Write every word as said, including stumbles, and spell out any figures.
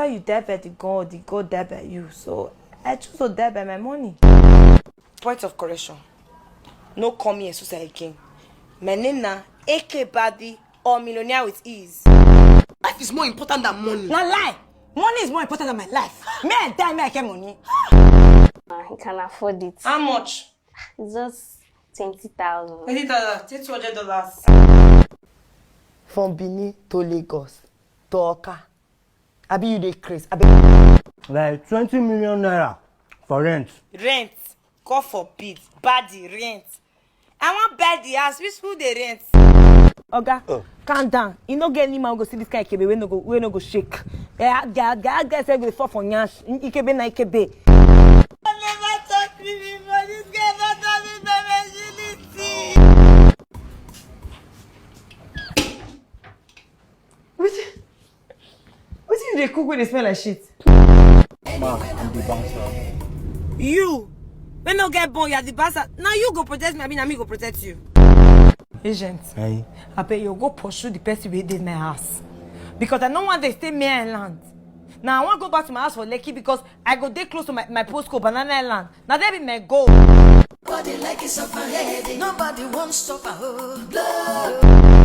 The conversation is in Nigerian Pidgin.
You die by the God, the God die by you. So I choose to die by my money. Point of correction. No call me Esusa again. My name na A K Badi or Millionaire with Ease. Life is more important than money. Na lie. Money is more important than my life. Me I die, me I get money. Ah, he can afford it. How much? It's just twenty thousand. Twenty thousand, take two hundred dollars. From Benin to Lagos to Oka. Abi you dey craze? Abi Like twenty million naira for rent. Rent. God forbid. Body rent. I wan buy the house. Which school dey rent? Oga, calm down. You no get any man go see this kind of ikebe wey no go wey no go shake. Eh, guy guy guy say go fall for nyash. Ikebe na ikebe. Never touch me before. This girl don turn me my virginity. Wetin wetin you dey cook wey dey smell like shit? Ma, I'm the bouncer. You wey no get born, you are the bouncer. Na you go protect me, abi na me go protect you? Agent, Hey. Abeg you go pursue the person wey dey my house because I no wan dey stay main island. Na I wan go back to my house for Lekki because I go dey close to my my postcode Banana Island. Na there be my goal. Body like it's overhead. Nobody wants stop a hoe. Blow.